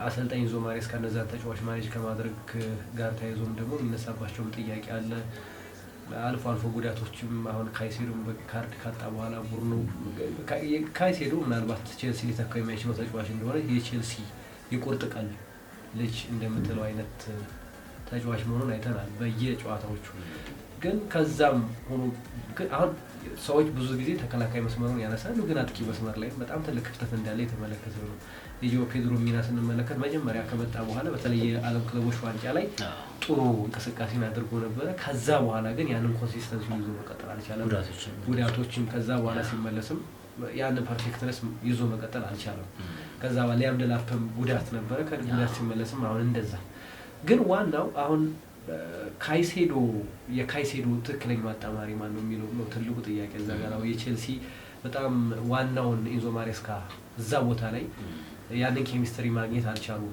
አሰልጣኝ ኢንዞ ማሬስካ እነዛን ተጫዋች manage ከማድረግ ጋር ተያይዞም ደግሞ የሚነሳባቸውም ጥያቄ አለ። አልፎ አልፎ ጉዳቶችም፣ አሁን ካይሴዶም በካርድ ካጣ በኋላ ቡድኑ፣ ካይሴዶ ምናልባት ቼልሲ ሊተካው የማይችለው ተጫዋች እንደሆነ፣ የቼልሲ የቁርጥ ቀን ልጅ እንደምትለው አይነት ተጫዋች መሆኑን አይተናል በየጨዋታዎቹ። ግን ከዛም ሆኖ ግን አሁን ሰዎች ብዙ ጊዜ ተከላካይ መስመሩን ያነሳሉ፣ ግን አጥቂ መስመር ላይ በጣም ትልቅ ክፍተት እንዳለ የተመለከተ ነው። የጆ ፔድሮ ሚና ስንመለከት መጀመሪያ ከመጣ በኋላ በተለይ የዓለም ክለቦች ዋንጫ ላይ ጥሩ እንቅስቃሴን አድርጎ ነበረ። ከዛ በኋላ ግን ያንን consistency ይዞ መቀጠል አልቻለም። ጉዳቶችም፣ ከዛ በኋላ ሲመለስም ያንን perfectness ይዞ መቀጠል አልቻለም። ከዛ ሊያም ደላፕም ጉዳት ነበረ። ከጉዳት ሲመለስም አሁን እንደዛ። ግን ዋናው አሁን የካይሴዶ ትክክለኛው አጣማሪ ማን ነው የሚለው ነው ትልቁ ጥያቄ። እዛ ጋር የቼልሲ በጣም ዋናውን ኢንዞ ማሬስካ እዛ ቦታ ላይ ያንን ኬሚስትሪ ማግኘት አልቻሉም።